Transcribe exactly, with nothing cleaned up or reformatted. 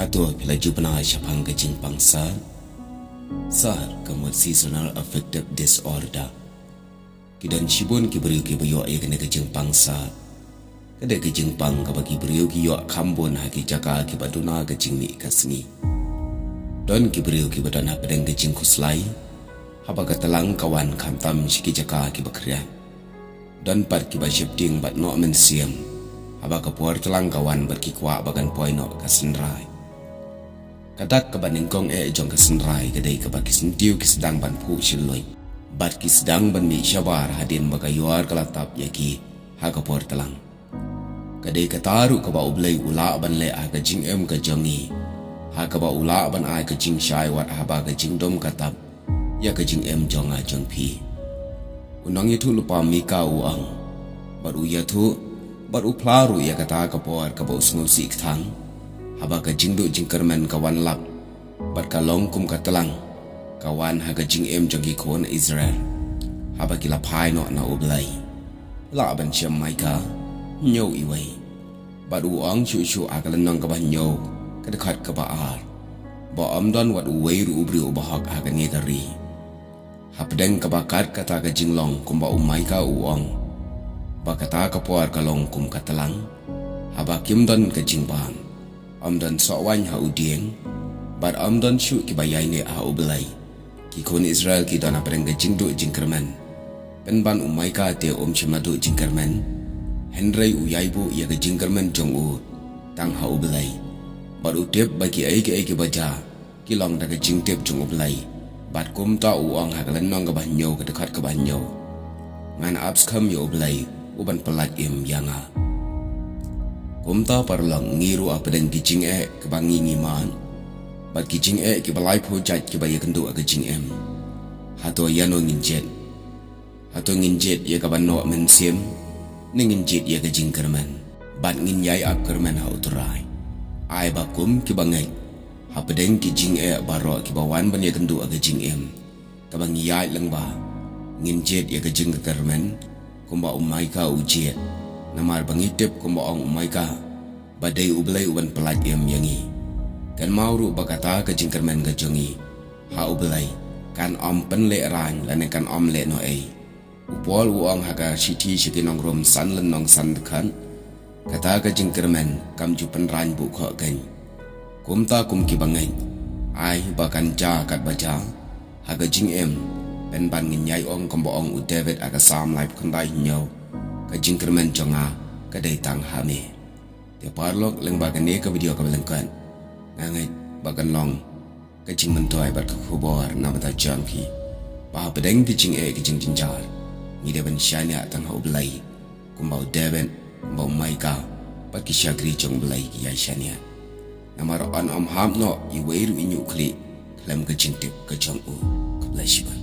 Hato phi la ju pynai shaphang ka jingpang sar? Sar, ka mut seasonal affective disorder. Ki don shibun ki briew kiba ïoh ïa kane ka jingpang sar. Ka dei ka jingpang kaba ki briew ki ïoh kham bun ha ki jaka kiba duna ka jingmih ka sngi. Don ki briew kiba don hapdeng ka jingkhuslai haba ka tlang ka wan, khamtam sha ki jaka kiba khriat. Don pat kiba sheptieng bad noh mynsiem haba ka por tlang ka wan bad ki kwah ba kan poi noh ka synrai. Ka dak kaba nyngkong eh jong ka synrai ka dei kaba ki syntiew ki sdang ban phuh shilluit bad ki sdang ban mih shabar hadien ba ka ïor ka la tap ïa ki ha ka por tlang. Ka dei kata ruh kaba U Blei u lah ban leh ha ka jingim ka jong ngi, ha kaba u lah ban ai ka jingshai wat haba ka jingdum ka tap ïa ka jingim jong nga jong phi. U nongïathuhlypa Mika u ong, bad u ïathuh bad u phla ruh ïa kata ka por kaba u sngewsih kthang haba ka jingduh jingkyrmen ka wan lap bad ka long kum ka tlang ka wan ha ka jingim jong ki khun Israel haba ki la phai noh na U Blei. Lah ban shem Mika hynñiew iwei. Bad u ong shuh shuh ha ka lynnong kaba hynñiew, ka dkhot kaba ar, ba ym don wat uwei ruh u briew uba hok ha kane ka ri. Hapdeng kaba kat kata ka jinglong, kumba u Mika u ong, ba kata ka por ka long kum ka tlang haba kim don ka jingbam. Ym don sohwaiñ ha u dieng bad ym don shuh kiba ïaineh ha U Blei. Ki khun Israel ki don hapdeng ka jingduh jingkyrmen. Pynban u Mika te um shym la duh jingkyrmen, hynrei u ïai buh ïa ka jingkyrmen jong u tang ha U Blei. Bad u tip ba kiei kiei kiba jia ki long da ka jingtip jong U Blei. Bad kumta u ong ha ka lynnong kaba hynñiew, ka dkhot kaba hynñiew, ngan ap skhem ïa U Blei u ban pyllait im ïa nga. Kumta paralok, ngi ruh hapdeng ki jingeh kiba ngi ngi mad bad ki jingeh kiba laiphew jait kiba ïakynduh ha ka jingim. Hato ïano ngin jied? Hato ngin jied ïa kaba noh mynsiem, ne ngin jied ïa ka jingkyrmen bad ngin ïai ap kyrmen ha U Trai? Ai ba kum kiba ngeit hapdeng ki jingeh baroh kiba wan ban ïakynduh ha ka jingim kaba ngi ïaid lyngba, ngin jied ïa ka jingkyrmen kumba u Mika u jied. Namar ba ngi tip, kumba ong u Mika, ba dei U Blei u ban pyllait im ïa ngi. Kynmaw ruh ba kata ka jingkyrmen ka jong ngi ha U Blei kan ym pynlehrain lane kan ym lehnohei. U Paul u ong ha ka shithi sha ki nong Rom san lynnong san dkhot, kata ka jingkyrmen kam ju pynrain buh khohkeiñ. Kumta kum kiba ngeit, ai ba kan jia katba jia ha ka jingim, pynban ngin ïai ong kumba ong u David ha ka Salm laiphew khyndai hynñiew, ka jingkyrmen jong nga ka dei tang ha me. Te paralok, lyngba kane ka video kaba lyngkot, nga ngeit ba kan long ka jingmyntoi bad ka khubor na bynta jong phi, ba hapdeng ki jingeh ki jingjynjar, ngi dei ban shaniah tang ha U Blei, kumba u David, kumba u Mika bad ki shakri jong U Blei ki ïai shaniah. Namar yn ym hap noh iwei ruh i ñiuh khlieh khlem ka jingtip ka jong u. Khublei shibun.